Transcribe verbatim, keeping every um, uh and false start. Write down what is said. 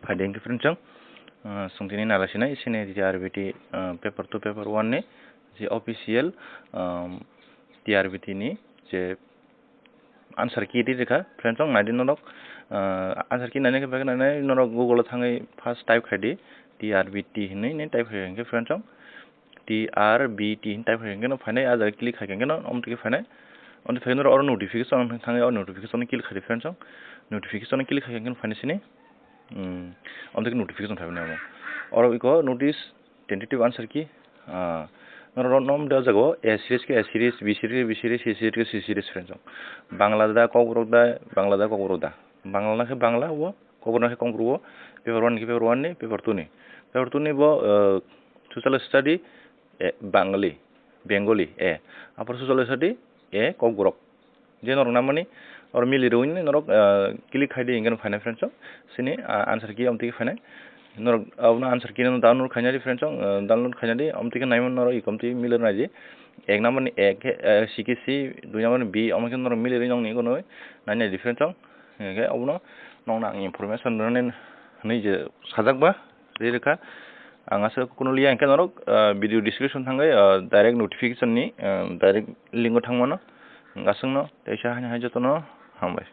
Phaidi hwnkhe friends chwng, ah, chwng tini nalasinai sini T R B T, ah, paper two, paper one ni je official, um, T R B T ni je answer key ri rikha friends chwng, naidi norok, ah, answer key nainai khe bagwi nainai norok Google o thangwi first type khaidi T R B T hinwi ni type khai hwnkhe friends chwng T R B T hinwi type khai hwnkhe no phainai, ah jaga click khai hwnkhe no omo twi khe phainai. Omo twi phai norok oro notification thangwi o notification click khaidi friends chwng, notification click khai hwnkhe no phainai sini. Hmm, omo twi khe notification phaimani omo. Oro iko notice tentative answer key, ah, norok nom da jago A series khe A series, B series khe B series, C series khe C series friends chwng. Bangla da Kokborok da, Bangla da Kokborok da. Bangla na khe Bangla o, Kokborok na khe Kokborok o, paper one khe paper one ni, paper two ni. Paper two ni bo, ah, social study, A, Bengali, Bengali, A. Aphor social study, A, Kokborok. Je norok namani, oro mili rwini norok, ah, click khai di, hingke no phainai friends chwng. Sini, ah, answer key omo twi khe phainai. Norok, abono answer key no download khaina di friends chwng, ah, download khaina di, omo twi khe naimani norok, ikom twi mili rwna di. Ek number ni A khe, ah, C khe C, dui number ni B, omo khe norok mili rwini nongni gonoi naina di friends chwng. Hingke obono nongno ang information rwni hinwi je sajak ba. Ri rwkha. Ang aswk kunu liya hwnkhe norok, ah, video description thangwi, ah, direct notification ni, ah, direct link o thangmano. Aswkno teisa haino hai jotono hambai.